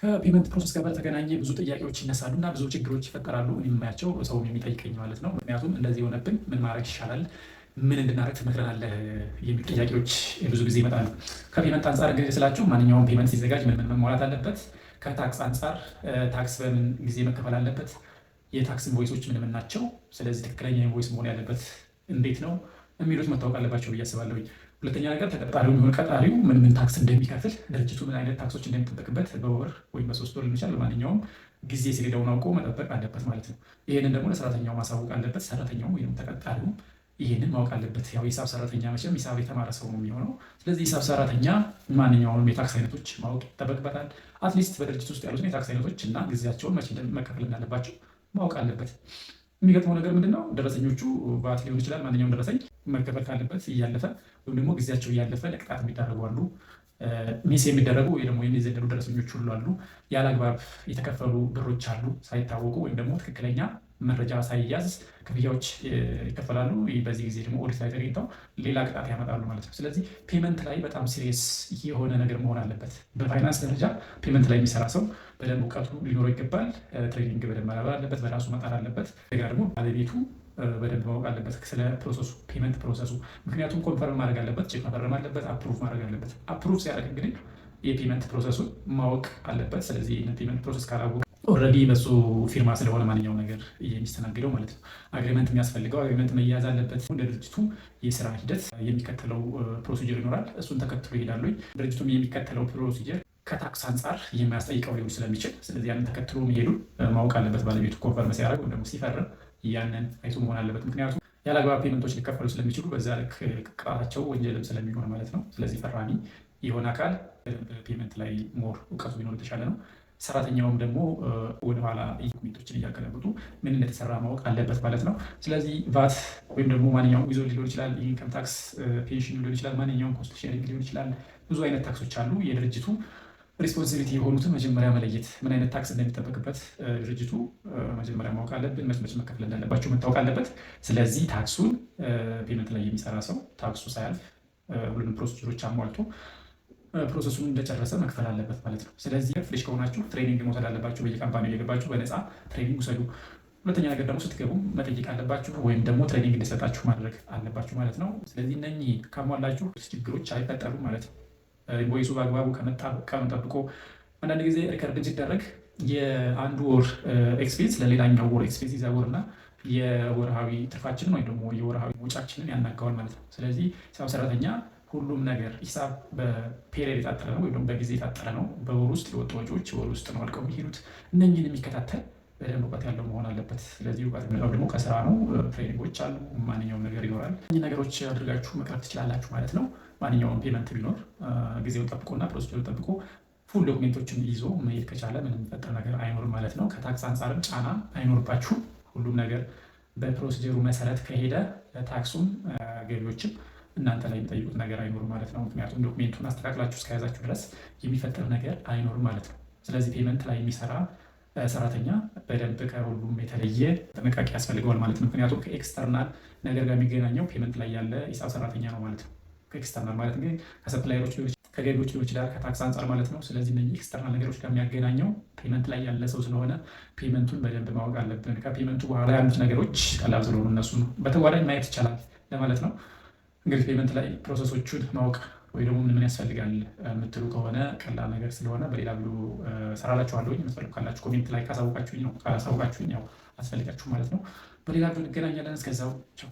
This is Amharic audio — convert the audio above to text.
ከ payment process ጋር በተገናኘ ብዙ ጥያቄዎች ይነሳሉ እና ብዙ ችግሮች ይፈጠራሉ። እኔ የማያቸው ሰውም የሚጠይቀኝ ማለት ነው። ምክንያቱም እንደዚህ የሆነብን ምን ማድረግ ይሻላል፣ ምን እንድናደርግ ትመክረናለህ የሚሉ ጥያቄዎች ብዙ ጊዜ ይመጣሉ። ከ payment አንጻር እንግዲህ ስላችሁ ማንኛውም payment ሲዘጋጅ ምን ምን መሟላት አለበት፣ ከ tax አንጻር tax በምን ጊዜ መከፈል አለበት፣ የ tax invoice ኦች ምን ምን ናቸው፣ ስለዚህ ትክክለኛ invoice መሆን ያለበት እንዴት ነው የሚሉት መታወቅ አለባቸው ብዬ አስባለሁ። ሁለተኛ ነገር ተቀጣሪው የሚሆን ቀጣሪው ምን ምን tax እንደሚከፍል፣ ድርጅቱ ምን አይነት tax ኦች እንደሚጠበቅበት በወር ወይም በ3 ወር ሊሆን ይችላል፣ በማንኛውም ጊዜ ሰሌዳውን አውቆ መጠበቅ አለበት ማለት ነው። ይህንን ደግሞ ለሰራተኛው ማሳወቅ አለበት። ሰራተኛው ወይም ተቀጣሪው ይህንን ማወቅ አለበት። ያው ሂሳብ ሰራተኛ መቼም ሂሳብ የተማረ ሰው ነው የሚሆነው። ስለዚህ ሂሳብ ሰራተኛ ማንኛውንም የ tax አይነቶች ማወቅ ይጠበቅበታል። At least በድርጅት ውስጥ ያሉትን የ tax አይነቶች እና ጊዜያቸውን መቼ መከፈል እንዳለባቸው ማወቅ አለበት። የሚገጥመው ነገር ምንድን ነው? ደረሰኞቹ ቫት ሊሆን ይችላል። ማንኛውም ደረሰኝ መከፈል ካለበት እያለፈ ወይም ደግሞ ጊዜያቸው እያለፈ ለቅጣት የሚዳረጉ አሉ። Miss የሚደረጉ ወይ ደግሞ የሚዘለሉ ደረሰኞች ሁሉ አሉ። ያለ አግባብ የተከፈሉ ብሮች አሉ ሳይታወቁ ወይም ደግሞ ትክክለኛ መረጃ ሳይያዝ ክፍያዎች ይከፈላሉ። በዚህ ጊዜ ደግሞ ኦዲት ላይ ተገኝተው ሌላ ቅጣት ያመጣሉ ማለት ነው። ስለዚህ payment ላይ በጣም serious የሆነ ነገር መሆን አለበት። በፋይናንስ ደረጃ payment ላይ የሚሰራ ሰው በደንብ እውቀቱ ሊኖረው ይገባል። Training በደንብ ማዳበር አለበት፣ በራሱ መጣር አለበት። እንደገና ደግሞ ባለቤቱ በደንብ ማወቅ አለበት ስለ process ኡ፣ payment process ኡ። ምክንያቱም confirm ማድረግ አለበት፣ ቼክ መፈረም አለበት፣ approve ማድረግ አለበት። Approve ሲያደርግ እንግዲህ የ payment process ኡን ማወቅ አለበት። ስለዚህ payment process ካላወቀ already በሱ ፊርማ ስለሆነ ማንኛውም ነገር የሚስተናግደው ማለት ነው። Agreement የሚያስፈልገው agreement መያዝ አለበት። እንደ ድርጅቱ የስራ ሂደት የሚከተለው procedure ይኖራል። እሱን ተከትሎ ይሄዳሉ። ድርጅቱም የሚከተለው procedure ከ tax አንጻር የሚያስጠይቀው ሊሆን ስለሚችል፣ ስለዚህ ያንን ተከትሎ መሄዱን ማወቅ አለበት። ባለቤቱ confirm ሲያደርግ ወይም ደግሞ ሲፈርም ያንን አይቶ መሆን አለበት። ምክንያቱም ያለአግባብ payment ኦች ሊከፈሉ ስለሚችሉ በዛ ልክ ቅጣታቸው ወንጀልም ስለሚሆን ማለት ነው። ስለዚህ ፈራሚ የሆነ አካል payment ላይ more እውቀቱ ቢኖር የተሻለ ነው። ሰራተኛውም ደግሞ ወደኋላ document ኦችን እያገለብጡ ምን እንደተሰራ ማወቅ አለበት ማለት ነው። ስለዚህ ቫት ወይም ደግሞ ማንኛውም ዊዞ ሊሆን ይችላል፣ income tax፣ pension ሊሆን ይችላል፣ ማንኛውም cost sharing ሊሆን ይችላል። ብዙ አይነት tax ኦች አሉ። የድርጅቱ responsibility የሆኑትን መጀመሪያ መለየት፣ ምን አይነት tax እንደሚጠበቅበት ድርጅቱ መጀመሪያ ማወቅ አለብን። መች መች መከፈል እንዳለባቸው መታወቅ አለበት። ስለዚህ tax ኡን payment ላይ የሚሰራ ሰው tax ኡ ሳያልፍ ሁሉንም procedure ኦች አሟልቶ process ኡን እንደጨረሰ መክፈል አለበት ማለት ነው። ስለዚህ fresh ከሆናችሁ training መውሰድ አለባችሁ። በየ company ው እየገባችሁ በነፃ training ውሰዱ። ሁለተኛ ነገር ደግሞ ስትገቡ መጠየቅ አለባችሁ ወይም ደግሞ training እንዲሰጣችሁ ማድረግ አለባችሁ ማለት ነው። ስለዚህ እነኚህ ካሟላችሁ ችግሮች አይፈጠሩም ማለት ነው። Invoice ኡ በአግባቡ ከመጣ ቀኑን ጠብቆ፣ አንዳንድ ጊዜ record ሲደረግ የአንዱ ወር expense ለሌላኛው ወር expense ይዛወር እና የወርሃዊ ትርፋችንን ወይም ደግሞ የወርሃዊ ወጫችንን ያናጋዋል ማለት ነው። ስለዚህ ሂሳብ ሰራተኛ ሁሉም ነገር ሂሳብ በ period የታጠረ ነው ወይም ደግሞ በጊዜ የታጠረ ነው። በወር ውስጥ የወጡ ወጪዎች ወር ውስጥ ነው አልቀው የሚሄዱት። እነኝህን የሚከታተል በደንብ እውቀት ያለው መሆን አለበት። ስለዚህ እውቀት የሚመጣው ደግሞ ከስራ ነው። Training ኦች አሉ፣ ማንኛውም ነገር ይኖራል። እነኝህ ነገሮች አድርጋችሁ መቅረብ ትችላላችሁ ማለት ነው። ማንኛውም payment ቢኖር ጊዜውን ጠብቆና procedure ኡን ጠብቆ full document ኦችን ይዞ መሄድ ከቻለ ምንም የሚፈጠር ነገር አይኖርም ማለት ነው። ከ tax አንጻርም ጫና አይኖርባችሁም። ሁሉም ነገር በ procedure ኡ መሰረት ከሄደ tax ኡም ገቢዎችም እናንተ ላይ የሚጠይቁት ነገር አይኖርም ማለት ነው። ምክንያቱም document ኡን አስተካክላችሁ እስከያዛችሁ ድረስ የሚፈጠር ነገር አይኖርም ማለት ነው። ስለዚህ payment ላይ የሚሰራ ሰራተኛ በደንብ ከሁሉም የተለየ ጥንቃቄ ያስፈልገዋል ማለት ነው። ምክንያቱም ከ external ነገር ጋር የሚገናኘው payment ላይ ያለ ሂሳብ ሰራተኛ ነው ማለት ነው። ከ external ማለት እንግዲህ ከ supplier ኦች፣ ከገቢዎች ሊሆን ይችላል፣ ከ tax አንጻር ማለት ነው። ስለዚህ እነዚህ external ነገሮች ጋር የሚያገናኘው payment ላይ ያለ ሰው ስለሆነ payment ኡን በደንብ ማወቅ አለብን። ከ payment ኡ በኋላ ያሉት ነገሮች ቀላል ስለሆኑ እነሱን በተጓዳኝ ማየት ይቻላል ለማለት ነው። እንግዲህ payment ላይ process ኦቹን ማወቅ ወይ ደግሞ ምን ምን ያስፈልጋል የምትሉ ከሆነ ቀላል ነገር ስለሆነ በሌላ ቪዲዮ እሰራላችኋለሁ። የምትፈልጉ ካላችሁ comment ላይ ካሳወቃችሁኝ ነው። ካላሳወቃችሁኝ ያው አስፈልጋችሁ ማለት ነው። በሌላ ቪዲዮ እንገናኛለን። እስከዛው ቻው።